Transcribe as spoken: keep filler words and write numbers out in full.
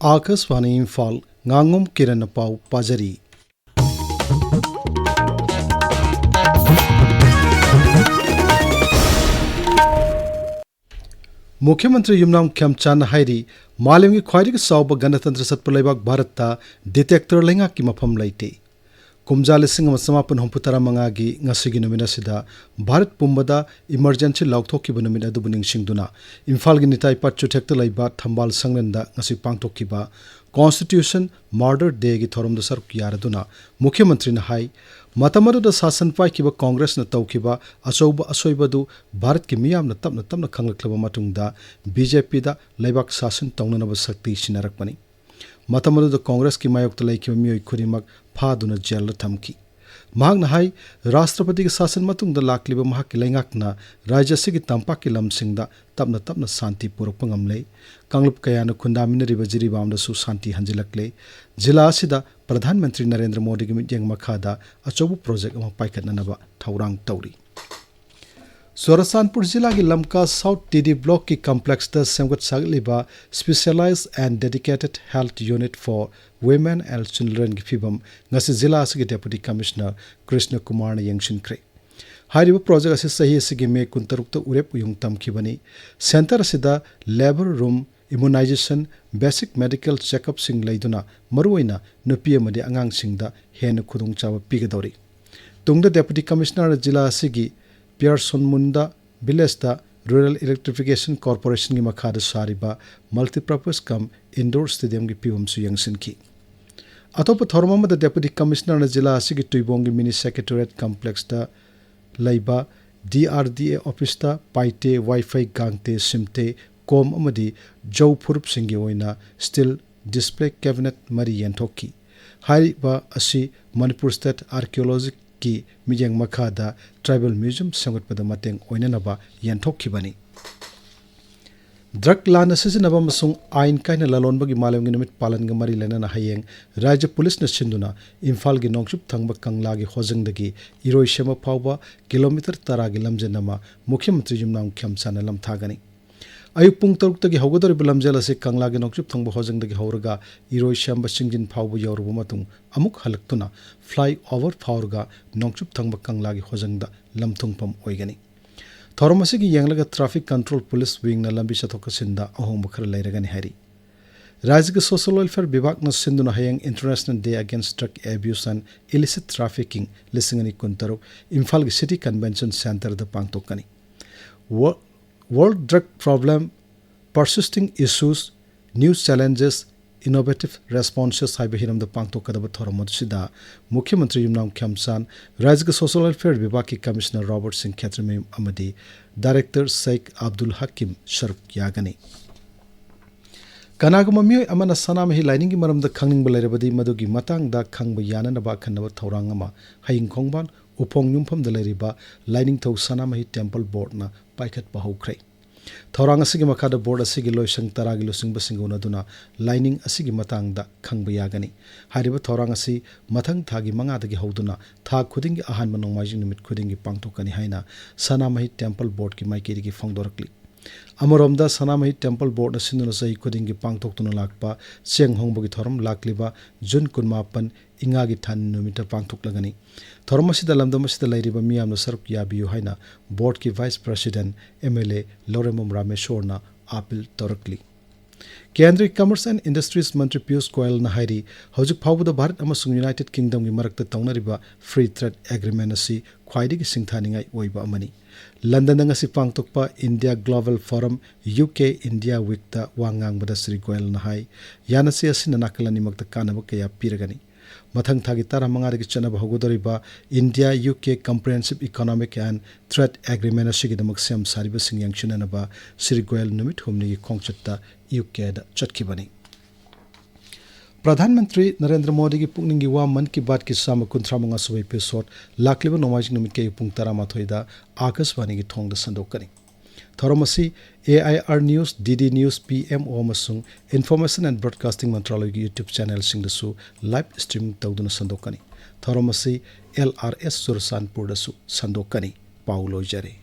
ꯑꯥꯀꯥꯁꯕꯥꯅꯤ ꯏꯝꯐꯥꯜ, ꯉꯥꯉꯣꯝ ꯀꯤꯔꯟꯅ ꯄꯥꯎ ꯄꯥꯖꯔꯤ꯫ ꯃꯨꯈ꯭ꯌ ꯃꯟꯇ꯭ꯔꯤ ꯌꯨꯝꯅꯥꯝ ꯈꯦꯝꯆꯥꯟꯅ ꯍꯥꯏꯔꯤ, ꯃꯥꯂꯦꯝꯒꯤ ꯈ꯭ꯋꯥꯏꯗꯒꯤ ꯆꯥꯎꯕ ꯒꯅꯇꯟꯇ꯭ꯔ ꯆꯠꯄ ꯂꯩꯕꯥꯛ ꯚꯥꯔꯠꯇ dictator ꯂꯩꯉꯥꯛꯀꯤ ꯃꯐꯝ ꯂꯩꯇꯦ꯫ ꯀꯨꯝꯖꯥ ꯂꯤꯁꯤꯡ ꯑꯃ ꯆꯃꯥꯄꯟ ꯍꯨꯝꯐꯨ ꯇꯔꯥ ꯃꯉꯥꯒꯤ ꯉꯁꯤꯒꯤ ꯅꯨꯃꯤꯠ ꯑꯁꯤꯗ ꯚꯥꯔꯠ ꯄꯨꯝꯕꯗ emergency ꯂꯥꯎꯊꯣꯛꯈꯤꯕ ꯅꯨꯃꯤꯠ ꯑꯗꯨꯕꯨ ꯅꯤꯡꯁꯤꯡꯗꯨꯅ ꯏꯝꯐꯥꯜꯒꯤ ꯅꯤꯇꯥꯏ ꯄꯥꯠ ꯆꯨꯊꯦꯛꯇ ꯂꯩꯕ ꯊꯝꯕꯥꯜ ꯁꯪꯂꯦꯟꯗ ꯉꯁꯤ ꯄꯥꯡꯊꯣꯛꯈꯤꯕ Constitution Murder Dayꯒꯤ ꯊꯧꯔꯝꯗ ꯁꯔꯨꯛ ꯌꯥꯔꯗꯨꯅ ꯃꯨꯈ꯭ꯌ ꯃꯟꯇ꯭ꯔꯤꯅ ꯍꯥꯏ, ꯃꯇꯝ ꯑꯗꯨꯗ ꯁꯥꯁꯟ ꯄꯥꯏꯈꯤꯕ ꯀꯣꯡꯒ꯭ꯔꯦꯁꯅ ꯇꯧꯈꯤꯕ ꯑꯆꯧꯕ ꯑꯁꯣꯏꯕ ꯑꯗꯨ ꯚꯥꯔꯠꯀꯤ ꯃꯤꯌꯥꯝꯅ ꯇꯞꯅ ꯇꯞꯅ ꯈꯪꯂꯛꯂꯕ ꯃꯇꯨꯡꯗ BJPꯗ ꯂꯩꯕꯥꯛ ꯁꯥꯁꯟ ꯇꯧꯅꯅꯕ ꯁꯛꯇꯤ ꯁꯤꯟꯅꯔꯛꯄꯅꯤ꯫ ꯃꯇꯝ ꯑꯗꯨꯗ ꯀꯣꯡꯒ꯭ꯔꯦꯁꯀꯤ ꯃꯥꯌꯣꯛꯇ ꯂꯩꯈꯤꯕ ꯃꯤꯑꯣꯏ ꯈꯨꯗꯤꯡꯃꯛ ꯐꯥꯗꯨꯅ ꯖꯦꯜꯗ ꯊꯝꯈꯤ꯫ ꯃꯍꯥꯛꯅ ꯍꯥꯏ, ꯔꯥꯁꯇ꯭ꯔꯄꯇꯤꯒꯤ ꯁꯥꯁꯟ ꯃꯇꯨꯡꯗ ꯂꯥꯛꯂꯤꯕ ꯃꯍꯥꯛꯀꯤ ꯂꯩꯉꯥꯛꯅ ꯔꯥꯖ꯭ꯌ ꯑꯁꯤꯒꯤ ꯇꯝꯄꯥꯛꯀꯤ ꯂꯝꯁꯤꯡꯗ ꯇꯞꯅ ꯇꯞꯅ ꯁꯥꯟꯇꯤ ꯄꯨꯔꯛꯄ ꯉꯝꯂꯦ꯫ ꯀꯥꯡꯂꯨꯞ ꯀꯌꯥꯅ ꯈꯨꯟꯗꯥꯃꯤꯟꯅꯔꯤꯕ ꯖꯤꯔꯤꯕꯥꯝꯗꯁꯨ ꯁꯥꯟꯇꯤ ꯍꯟꯖꯤꯜꯂꯛꯂꯦ꯫ ꯖꯤꯂꯥ ꯑꯁꯤꯗ ꯄ꯭ꯔꯙꯥꯟ ꯃꯟꯇ꯭ꯔꯤ ꯅꯔꯦꯟꯗ꯭ꯔ ꯃꯣꯗꯤꯒꯤ ꯃꯤꯠꯌꯦꯡ ꯃꯈꯥꯗ ꯑꯆꯧꯕ project ꯑꯃ ꯄꯥꯏꯈꯠꯅꯅꯕ ꯊꯧꯔꯥꯡ ꯇꯧꯔꯤ꯫ ꯆꯨꯔꯆꯥꯟꯄꯨꯔ ꯖꯤꯂꯥꯒꯤ ꯂꯝꯀꯥ South TD Blockꯀꯤ complexꯇ ꯁꯦꯝꯒꯠ ꯁꯥꯒꯠꯂꯤꯕ Specialized and Dedicated Health Unit for Women and Childrenꯒꯤ ꯐꯤꯕꯝ ꯉꯁꯤ ꯖꯤꯂꯥ ꯑꯁꯤꯒꯤ Deputy Commissioner ꯀ꯭ꯔꯤꯁꯅ ꯀꯨꯃꯥꯔꯅ ꯌꯦꯡꯁꯤꯟꯈ꯭ꯔꯦ꯫ ꯍꯥꯏꯔꯤꯕ project ꯑꯁꯤ ꯆꯍꯤ ꯑꯁꯤꯒꯤ ꯃꯦ ꯀꯨꯟꯇꯔꯨꯛꯇ ꯎꯔꯦꯞ ꯎꯌꯨꯡ ꯇꯝꯈꯤꯕꯅꯤ꯫ Centre ꯑꯁꯤꯗ labour room, immunization, basic medical check-upꯁꯤꯡ ꯂꯩꯗꯨꯅ ꯃꯔꯨꯑꯣꯏꯅ ꯅꯨꯄꯤ ꯑꯃꯗꯤ ꯑꯉꯥꯡꯁꯤꯡꯗ ꯍꯦꯟꯅ ꯈꯨꯗꯣꯡꯆꯥꯕ ꯄꯤꯒꯗꯧꯔꯤ꯫ ꯇꯨꯡꯗ Deputy Commissionerꯅ ꯖꯤꯂꯥ ꯑꯁꯤꯒꯤ ꯄꯤꯌꯔꯁꯣꯟꯃꯨꯟꯗ villageꯇ Rural Electrification Corporationꯒꯤ ꯃꯈꯥꯗ ꯁꯥꯔꯤꯕ multipurpose cum indoor stadiumꯒꯤ ꯐꯤꯕꯝꯁꯨ ꯌꯦꯡꯁꯤꯟꯈꯤ꯫ ꯑꯇꯣꯞꯄ ꯊꯧꯔꯝ ꯑꯃꯗ Deputy Commissionerꯅ ꯖꯤꯂꯥ ꯑꯁꯤꯒꯤ ꯇꯨꯏꯕꯣꯡꯒꯤ mini secretariat complexꯇ ꯂꯩꯕ DRDA officeꯇ ꯄꯥꯏꯇꯦ, ꯋꯥꯏꯐꯩ, ꯒꯥꯡꯇꯦ, ꯁꯤꯝꯇꯦ, ꯀꯣꯝ ꯑꯃꯗꯤ ꯖꯧ ꯐꯨꯔꯨꯞꯁꯤꯡꯒꯤ ꯑꯣꯏꯅ steel display cabinet ꯃꯔꯤ ꯌꯦꯟꯊꯣꯛꯈꯤ꯫ ꯍꯥꯏꯔꯤꯕ ꯑꯁꯤ ꯃꯅꯤꯄꯨꯔ State Archaeologicꯀꯤ ꯃꯤꯠꯌꯦꯡ ꯃꯈꯥꯗ tribal museum ꯁꯦꯝꯒꯠꯄꯗ ꯃꯇꯦꯡ ꯑꯣꯏꯅꯅꯕ ꯌꯦꯟꯊꯣꯛꯈꯤꯕꯅꯤ꯫ Drug ꯂꯥꯟꯅ ꯁꯤꯖꯤꯟꯅꯕ ꯑꯃꯁꯨꯡ ꯑꯥꯏꯟ ꯀꯥꯏꯅ ꯂꯂꯣꯟꯕꯒꯤ ꯃꯥꯂꯦꯝꯒꯤ ꯅꯨꯃꯤꯠ ꯄꯥꯂꯟꯒ ꯃꯔꯤ ꯂꯩꯅꯅ ꯍꯌꯦꯡ ꯔꯥꯖ꯭ꯌ ꯄꯨꯂꯤꯁꯅ ꯁꯤꯟꯗꯨꯅ ꯏꯝꯐꯥꯜꯒꯤ ꯅꯣꯡꯆꯨꯞ ꯊꯪꯕ ꯀꯪꯂꯥꯒꯤ ꯍꯣꯖꯪꯗꯒꯤ ꯏꯔꯣꯏꯁꯦꯝꯕ ꯐꯥꯎꯕ kilometre ꯇꯔꯥꯒꯤ ꯂꯝꯖꯦꯟ ꯑꯃ ꯃꯨꯈ꯭ꯌ ꯃꯟꯇ꯭ꯔꯤ ꯌꯨꯝꯅꯥꯝ ꯈꯦꯝꯆꯥꯟꯅ ꯂꯝꯊꯥꯒꯅꯤ꯫ ꯑꯌꯨꯛ ꯄꯨꯡ ꯇꯔꯨꯛꯇꯒꯤ ꯍꯧꯒꯗꯧꯔꯤꯕ ꯂꯝꯖꯦꯜ ꯑꯁꯤ ꯀꯪꯂꯥꯒꯤ ꯅꯣꯡꯆꯨꯞ ꯊꯪꯕ ꯍꯣꯖꯪꯗꯒꯤ ꯍꯧꯔꯒ ꯏꯔꯣꯏꯁꯦꯝꯕ ꯆꯤꯡꯖꯤꯟ ꯐꯥꯎꯕ ꯌꯧꯔꯕ ꯃꯇꯨꯡ ꯑꯃꯨꯛ ꯍꯜꯂꯛꯇꯨꯅ flyover ꯐꯥꯎꯔꯒ ꯅꯣꯡꯆꯨꯞ ꯊꯪꯕ ꯀꯪꯂꯥꯒꯤ ꯍꯣꯖꯪꯗ ꯂꯝꯊꯨꯡꯐꯝ ꯑꯣꯏꯒꯅꯤ꯫ ꯊꯧꯔꯝ ꯑꯁꯤꯒꯤ ꯌꯦꯡꯂꯒ traffic control police wingꯅ ꯂꯝꯕꯤ ꯆꯠꯊꯣꯛ ꯆꯠꯁꯤꯟꯗ ꯑꯍꯣꯡꯕ ꯈꯔ ꯂꯩꯔꯒꯅꯤ ꯍꯥꯏꯔꯤ꯫ ꯔꯥꯖ꯭ꯌꯒꯤ social welfare ꯕꯤꯚꯥꯒꯅ ꯁꯤꯟꯗꯨꯅ ꯍꯌꯦꯡ International Day Against Drug Abuse and Illicit Trafficking ꯂꯤꯁꯤꯡ ꯑꯅꯤ ꯀꯨꯟꯇꯔꯨꯛ ꯏꯝꯐꯥꯜꯒꯤ City Convention Centreꯗ ꯄꯥꯡꯊꯣꯛꯀꯅꯤ꯫ Wo-, World Drug Problem, Persisting Issues, New Challenges, Innovative Responses ꯍꯥꯏꯕ ꯍꯤꯔꯝꯗ ꯄꯥꯡꯊꯣꯛꯀꯗꯕ ꯊꯧꯔꯝ ꯑꯗꯨꯁꯤꯗ ꯃꯨꯈ꯭ꯌ ꯃꯟꯇ꯭ꯔꯤ ꯌꯨꯝꯅꯥꯝ ꯈꯦꯝꯆꯥꯟ, ꯔꯥꯖ꯭ꯌꯒꯤ social welfare ꯕꯤꯚꯥꯒꯀꯤ Commissioner ꯔꯣꯕꯔꯠ ꯁꯤꯡ ꯈꯦꯇ꯭ꯔꯤꯃꯌꯨꯝ ꯑꯃꯗꯤ Director ꯁꯦꯈ ꯑꯕꯗꯨꯜ ꯍꯀꯤꯝ ꯁꯔꯨꯛ ꯌꯥꯒꯅꯤ꯫ ꯀꯅꯥꯒꯨꯝꯕ ꯃꯤꯑꯣꯏ ꯑꯃꯅ ꯁꯅꯥꯃꯍꯤ ꯂꯥꯏꯅꯤꯡꯒꯤ ꯃꯔꯝꯗ ꯈꯪꯅꯤꯡꯕ ꯂꯩꯔꯕꯗꯤ ꯃꯗꯨꯒꯤ ꯃꯇꯥꯡꯗ ꯈꯪꯕ ꯌꯥꯅꯅꯕ ꯑꯈꯟꯅꯕ ꯊꯧꯔꯥꯡ ꯑꯃ ꯍꯌꯤꯡ ꯈꯣꯡꯕꯥꯟ ꯎꯐꯣꯡ ꯌꯨꯝꯐꯝꯗ ꯂꯩꯔꯤꯕ ꯂꯥꯏꯅꯤꯡꯊꯧ ꯁꯅꯥꯃꯍꯤ Temple Boardꯅ ꯄꯥꯏꯈꯠꯄ ꯍꯧꯈ꯭ꯔꯦ꯫ ꯊꯧꯔꯥꯡ ꯑꯁꯤꯒꯤ ꯃꯈꯥꯗ board ꯑꯁꯤꯒꯤ ꯂꯣꯏꯁꯪ ꯇꯔꯥꯒꯤ ꯂꯨꯆꯤꯡꯕꯁꯤꯡꯒ ꯎꯅꯗꯨꯅ ꯂꯥꯏꯅꯤꯡ ꯑꯁꯤꯒꯤ ꯃꯇꯥꯡꯗ ꯈꯪꯕ ꯌꯥꯒꯅꯤ꯫ ꯍꯥꯏꯔꯤꯕ ꯊꯧꯔꯥꯡ ꯑꯁꯤ ꯃꯊꯪ ꯊꯥꯒꯤ ꯃꯉꯥꯗꯒꯤ ꯍꯧꯗꯨꯅ ꯊꯥ ꯈꯨꯗꯤꯡꯒꯤ ꯑꯍꯥꯟꯕ ꯅꯣꯡꯃꯥꯏꯖꯤꯡ ꯅꯨꯃꯤꯠ ꯈꯨꯗꯤꯡꯒꯤ ꯄꯥꯡꯊꯣꯛꯀꯅꯤ ꯍꯥꯏꯅ ꯁꯅꯥꯃꯍꯤ Temple Boardꯀꯤ ꯃꯥꯏꯀꯩꯗꯒꯤ ꯐꯣꯡꯗꯣꯔꯛꯂꯤ꯫ ꯑꯃꯔꯣꯝꯗ ꯁꯅꯥꯃꯍꯤ Temple Boardꯅ ꯁꯤꯟꯗꯨꯅ ꯆꯍꯤ ꯈꯨꯗꯤꯡꯒꯤ ꯄꯥꯡꯊꯣꯛꯇꯨꯅ ꯂꯥꯛꯄ ꯆꯦꯡ ꯍꯣꯡꯕꯒꯤ ꯊꯧꯔꯝ ꯂꯥꯛꯂꯤꯕ ꯖꯨꯟ ꯀꯨꯟꯃꯥꯄꯟ ꯏꯉꯥꯒꯤ ꯊꯥ ꯅꯨꯃꯤꯠꯇ ꯄꯥꯡꯊꯣꯛꯂꯒꯅꯤ꯫ ꯊꯧꯔꯝ ꯑꯁꯤꯗ ꯂꯝꯗꯝ ꯑꯁꯤꯗ ꯂꯩꯔꯤꯕ ꯃꯤꯌꯥꯝꯅ ꯁꯔꯨꯛ ꯌꯥꯕꯤꯌꯨ ꯍꯥꯏꯅ boardꯀꯤ Vice President MLA ꯂꯧꯔꯦꯝꯕꯝ ꯔꯥꯃꯦꯁꯣꯔꯅ appeal ꯇꯧꯔꯛꯂꯤ꯫ ꯀꯦꯟꯗ꯭ꯔꯒꯤ Commerce and Industries ꯃꯟꯇ꯭ꯔꯤ ꯄꯤꯌꯨꯁ ꯒꯣꯌꯜꯅ ꯍꯥꯏꯔꯤ, ꯍꯧꯖꯤꯛ ꯐꯥꯎꯕꯗ ꯚꯥꯔꯠ ꯑꯃꯁꯨꯡ United Kingdomꯒꯤ ꯃꯔꯛꯇ ꯇꯧꯅꯔꯤꯕ Free Trade Agreement ꯑꯁꯤ ꯈ꯭ꯋꯥꯏꯗꯒꯤ ꯁꯤꯡꯊꯥꯅꯤꯡꯉꯥꯏ ꯑꯣꯏꯕ ꯑꯃꯅꯤ꯫ ꯂꯟꯗꯟꯗ ꯉꯁꯤ ꯄꯥꯡꯊꯣꯛꯄ India Global Forum, UK India Weekꯇ ꯋꯥ ꯉꯥꯡꯕꯗ ꯁ꯭ꯔꯤ ꯒꯣꯌꯜꯅ ꯍꯥꯏ, ꯌꯥꯅꯁꯤ ꯑꯁꯤꯅ ꯅꯥꯀꯜ ꯑꯅꯤꯃꯛꯇ ꯀꯥꯟꯅꯕ ꯀꯌꯥ ꯄꯤꯔꯒꯅꯤ꯫ ꯃꯊꯪ ꯊꯥꯒꯤ ꯇꯔꯥꯃꯉꯥꯗꯒꯤ ꯆꯠꯅꯕ ꯍꯧꯒꯗꯧꯔꯤꯕ India UK Comprehensive Economic and Trade Agreement ꯑꯁꯤꯒꯤꯗꯃꯛ ꯁꯦꯝ ꯁꯥꯔꯤꯕꯁꯤꯡ ꯌꯦꯡꯁꯤꯟꯅꯅꯕ ꯁ꯭ꯔꯤ ꯒꯣꯌꯜ ꯅꯨꯃꯤꯠ ꯍꯨꯝꯅꯤꯒꯤ ꯈꯣꯡꯆꯠꯇ UKꯗ ꯆꯠꯈꯤꯕꯅꯤ꯫ ꯄ꯭ꯔꯙꯥꯟ ꯃꯟꯇ꯭ꯔꯤ ꯅꯔꯦꯟꯗ꯭ꯔ ꯃꯣꯗꯤꯒꯤ ꯄꯨꯛꯅꯤꯡꯒꯤ ꯋꯥ ꯃꯟ ꯀꯤ ꯕꯥꯠꯀꯤ ꯆꯥꯝꯃ ꯀꯨꯟꯊ꯭ꯔꯥ ꯃꯉꯥ ꯁꯨꯕ episode ꯂꯥꯛꯂꯤꯕ ꯅꯣꯡꯃꯥꯏꯖꯤꯡ ꯅꯨꯃꯤꯠꯀꯤ ꯑꯌꯨꯛ ꯄꯨꯡ ꯇꯔꯥꯃꯥꯊꯣꯏꯗ ꯑꯥꯀꯥꯁꯕꯥꯅꯤꯒꯤ ꯊꯣꯡꯗ ꯁꯟꯗꯣꯛꯀꯅꯤ꯫ ꯊꯧꯔꯝ ꯑꯁꯤ AIR News, DD News, PMO ꯑꯃꯁꯨꯡ Information and Broadcasting ꯃꯟꯇ꯭ꯔꯥꯂꯌꯒꯤ YouTube channelꯁꯤꯡꯗꯁꯨ live streaming ꯇꯧꯗꯨꯅ ꯁꯟꯗꯣꯛꯀꯅꯤ꯫ ꯊꯧꯔꯝ ꯑꯁꯤ LRS ꯆꯨꯔꯆꯥꯟꯄꯨꯔꯗꯁꯨ ꯁꯟꯗꯣꯛꯀꯅꯤ꯫ ꯄꯥꯎ ꯂꯣꯏꯖꯔꯦ꯫